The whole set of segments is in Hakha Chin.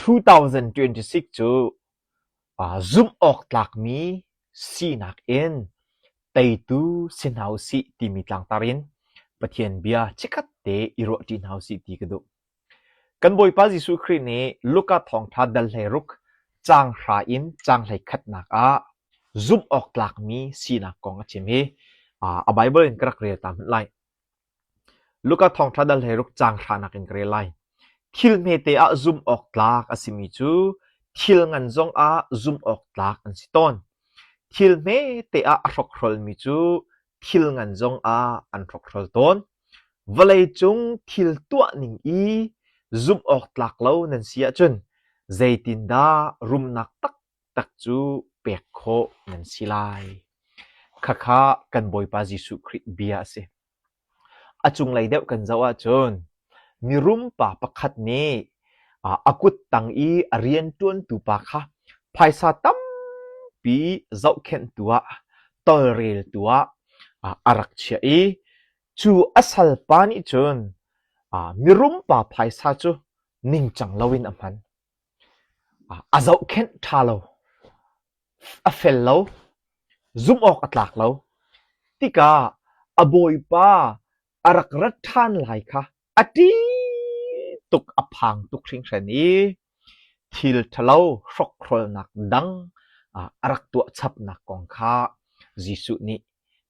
2026 cu zumh awk tlakmi sinak in teitu si hna usih timi tlangtar in Pathian bia chikkhat te i ruahṭi hna usih ti ka duh. Kan Bawipa Jesuh Khrih nih Luka thawngṭha dal 16 caang hra in caang 11 nak ah zumh awk tlakmi sinak kong a chim hi a Baibal in ka rak rel ta hmanh lai. Luka thawngṭha dal 16 caang hranak in ka rel lai. Thil hmete ah zumh awk tlak a simi cu thil ngan zong ah zumh awk tlak an si tawn. Thil hmete ah a hrokhrolmi cu thil ngan zong ah an hrokhrol tawn. Vawleicung thil tuah ning i zumh awk tlak lo nan si ahcun zeitindah rumnak taktak cu pek khawh nan si lai? Khakha kan Bawipa Jesuh Khrih bia a si. A cunglei deuh kan zoh ahcun mirum pa pakhat nih a kut tang i a rianṭuantu pa kha phaisa tampi zohkhenhtu ah tawlreltu ah a rak chiah i cu a salpa nih cun mirum pa phaisa cu ningcang loin a hman. A zohkhenh ṭha lo. A fel lo. Zumh awk a tlak lo. Tikah a bawipa a rak rat ṭhan lai kha a ṭih tuk, a phang tuk hringhran i thil ṭhalo hrokhrolnak dang a rak tuah chapnak kong kha Jesuh nih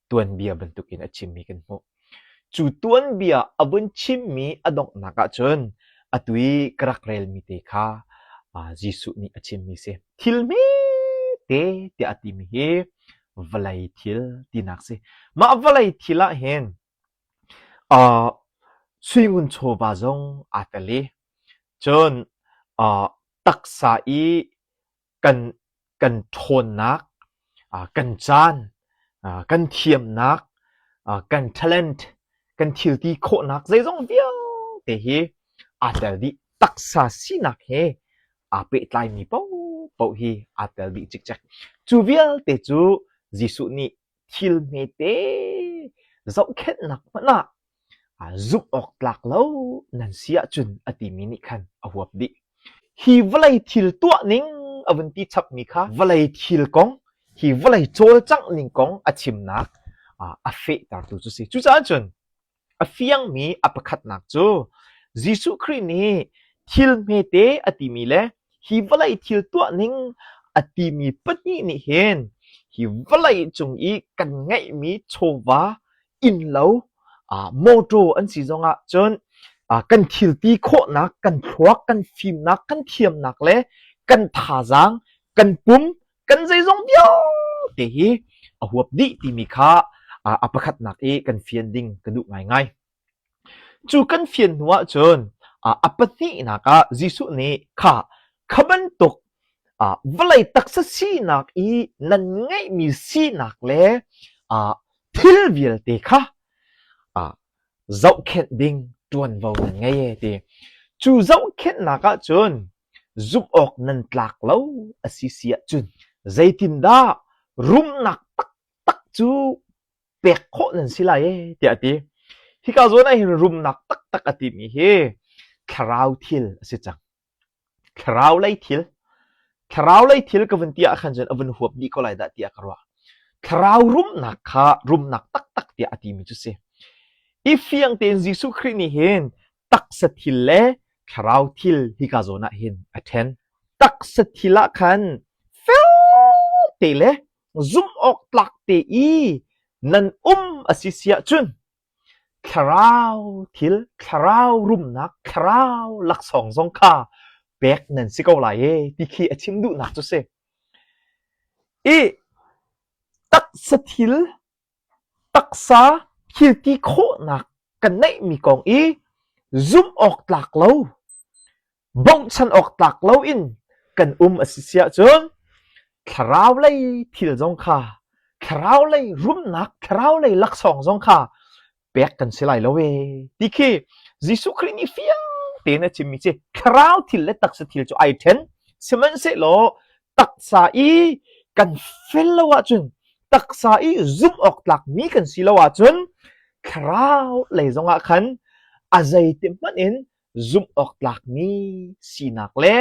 tuanbia bantukin a chimmi kan hmuh. Cu tuanbia a vun chimmi a donghnak ahcun atu i ka rak relmi te kha Jesuh nih a chimmi si. Thil hmete tiah a timi hi vawlei thil tinak si. Mah vawlei thil ah hin uh, suingun chawva zong aa tel i cun uh, taksa i kan kan ṭhawnnak, kan caan, kan thiamnak, kan talent, kan thil ti khawhnak zeizong vialte hi aa tel dih. Taksa sinak he aa pehtlaimi paohpaoh hi aa tel dih cikcek. Cu vialte cu Jesuh nih thil hmete zohkhenhnak hmanh ah zumh awk tlak lo nan si ahcun a timi nih khan a huap dih. Hi vawlei thil tuah ning a vun ti chapmi kha vawlei thil kong, hi vawlei cawlcangh ning kong a chimnak a fehtertu cu si. Cucaah cun A fiangmi a pakhatnak cu Jesuh Khrih nih thil hmete a timi le hi vawlei thil tuahning a timi pahnih nih hin hi vawlei cung i kan ngeihmi chawva, innlo, mawṭaw an si zongah cun kan thil ti khawhnak, kan thluak, kan fimnak, kan thiamnak le kan thazaang, kan pum, kan zeizong vialte hi a huap dih timi kha a pakhatnak i kan fian ding ka duh ngaingai. Cu kan fian hnu ahcun a pahnihnak ah Jesuh nih kha kha bantuk vawlei taksa sinak i nan ngeihmi sinak le thil vialte kha zohkhenh ding ṭuanvo nan ngei e ti. Cu zohkhenhnak ahcun zumh awk nan tlak lo a si si ahcun zeitindah rumnak taktak cu pek khawh nan si lai e tiah a ti. Hika zawn ah hin rumnak taktak a timi hi thlarau thil a si cang. Thlarau lei thil. Thlarau lei thil ka vun ti ah khan cun a vun huap dih ko lai dah tiah ka ruah. Thlarau rumnak kha rumnak taktak tiah a timi cu si. I fiang tein Jesuh Khrih nih hin taksa thil le thlarau thil hika zawn ah hin a ṭhen. Taksa thil ah khan fel te le zumh awk tlak te i nan um a si si ahcun thlarau thil, thlarau rumnak, thlarau laksawng zong kha pek nan si ko lai e ti khi a chim duhnak cu si. I taksa thil Taksa thil ti khawhnak kan neihmi kong i zumh awk tlak lo, bochan awk tlak loin kan um a si si ahcun thlarau lei thil zong kha thlarau lei rumnak, thlarau lei laksawng zong kha pek kan si lai lo ee ti khi Jesuh Khrih nih fiang tein a chimmi cu thlarau thil le taksa thil cu ai ṭhen. Sihmanhsehlaw taksa i kan fel lo ahcun taksa i zumh awk tlakmi kan si lo ahcun thlarau lei zongah khan a zeiti hmanh in zumh awk tlakmi sinak le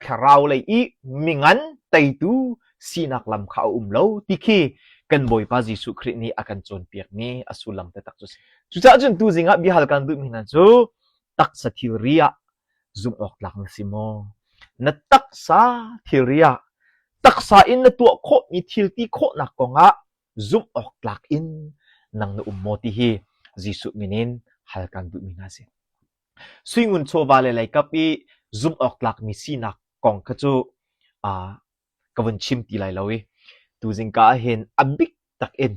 thlarau lei i mingan teitu sinak lam kha a um lo ti khi kan Bawipa Jesuh Khrih nih a kan cawnpiakmi a sullam taktak cu a si. Cucaah cun tuzing ah biahal kan duhmi hna cu taksa thilri ah zumh awk tlak na si maw? Na taksa thilri ah taksa in na tuah khawhmi thil ti khawhnak kongah zumh awk tlak in nang na um maw ti hi Jesuh min in hal kan duhmi hna a si. Suingun chawva le leikap i zumh awk tlakmi sinak kong kha cu ka vun chim ti lai lo i tuzing ka ah hin a bik tak in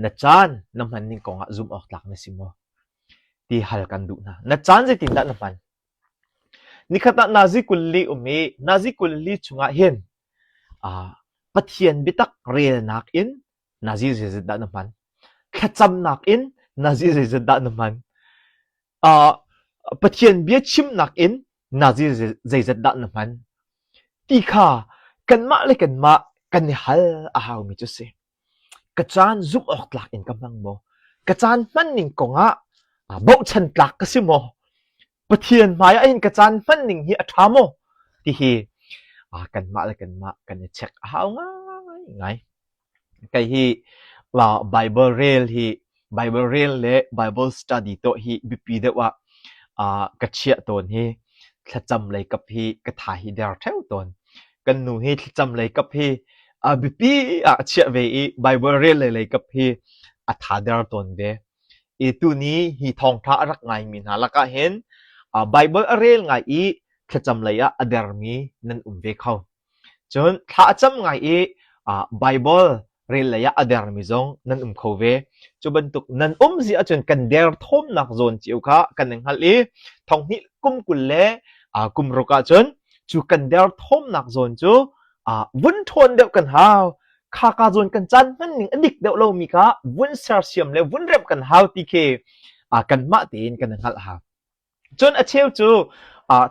na caan na hman ning kong ah zumh awk tlak na si maw ti hal kan duh hna. Na caan zeitindah na hman? Nikhat ah nazi 20 um i nazi 20 chungah hin Pathian biatak relnak in nazi zeizat dah na hman? Thlacamnak in nazi zeizat dah na hman? Pathian bia chimnak in nazi zeizat dah na hman? Ti kha kanmah le kanmah kan i hal a haumi cu si. Ka caan zumh awk tlak in ka hmang maw? Ka caan hman ning kongah bochan tlak ka si maw? Pathian hmaiah hin ka caan hman ning hi a ṭha maw? Ti hi kanmah le kanmah kan i check a hau ngaingai. Kei hi Bible rel hi Bible rel le Bible study tuah hi biapi deuh ah ka chiah tawn hi thlacam lei kap hi ka tha hi der ṭheo tawn. Kan nu hi thlacam lei kap hi a biapi ah a chiah ve i Bible rel lei lei kap hi a tha der tawn ve. I tuni hi thawngṭha a rak ngaimi hna lakah hin Bible a rel ngai i thlacam lei ah a dermi nan um ve kho. Cun thla a cam ngai i Baibal rel lei ah a dermi zong nan um kho ve. Cu bantuk nan um zi ahcun kan derthawmnak zawn cio kha kan i hngalh i thonghnih kum 20 le kum ruk ahcun cu kan derthawmnak zawn cu vun ṭhawn deuh kan hau. Khaka zawn kan caan hman ning a dik deuh lomi kha vun sersiam le vun remh kan hau ti khi kanmah tein kan i hngalh hau. Cun a cheu cu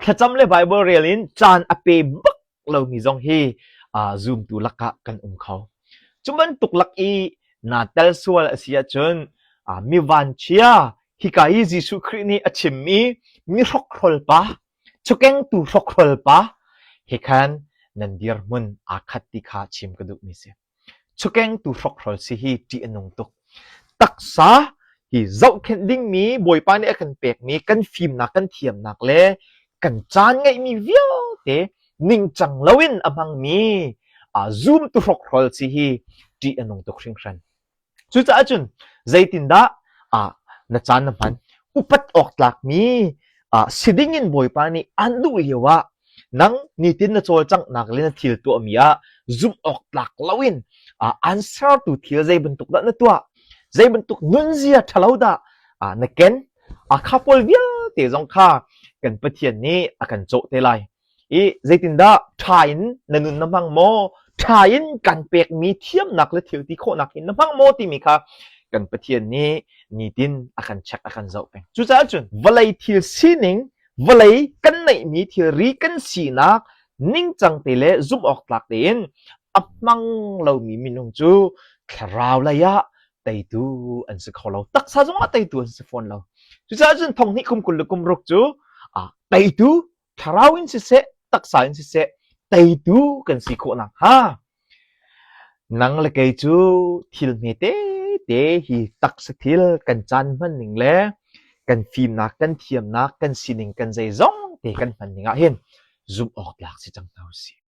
thlacam le Baibal rel in caan a pe bak lomi zong hi zumtu lakah kan um kho. Cu bantuk lak i naa tel sual a si ahcun mi vanchia hika i Jesuh Khrih nih a chimmi mi hrokhrol pa, chukengtu hrokhrol pa he khan nan dirhmun aa khat ti kha chim ka duhmi si. Chukengtu hrokhrol si hi ṭih a nung tuk. Taksa hi zohkhenh dingmi Bawipa nih a kan pekmi kan fimnak kan thiamnak le kan caan ngeihmi vialte ningcang loin a hmangmi zumtu hrokhrol si hi ṭih a nung tuk hringhran. Cucaah cun zeitindah na caan na hman? Upat awk tlakmi si dingin Bawipa nih aan duh lioah nang nitin na cawlcanghnak le na thil tuahmi ah zumh awk tlak loin aan sertu thil zei bantuk dah na tuah? Zei bantuk nunzia ṭhalo dah na ken? Kha pawl vialte zong kha kan Pathian nih a kan cawh te lai. I zeitindah ṭha in na nun na hmang maw? Ṭha in kan pekmi thiamnak le thil ti khawhnak in na hmang maw timi kha kan Pathian nih nitin a kan check a kan zoh peng. Cucaah cun vawlei thil sining, vawlei kan neihmi thilri kan sinak ningcang te le zumh awk tlak tein a hmang lomi minung cu thlarau lei ah teitu an si kho lo. Taksa zongah teitu an si fawn lo. Cucaah cun thong hnih kum 20 le kum ruk cu teitu thlarau in siseh taksa in siseh teitu kan si khawh nakhnga nang le kei cu thil hme tete hi taksa thil kan caan hman ning le kan fimnak kan thiamnak kan sining kan zeizong te kan hman ning ah hin zumh awk tlak si cang hna usih.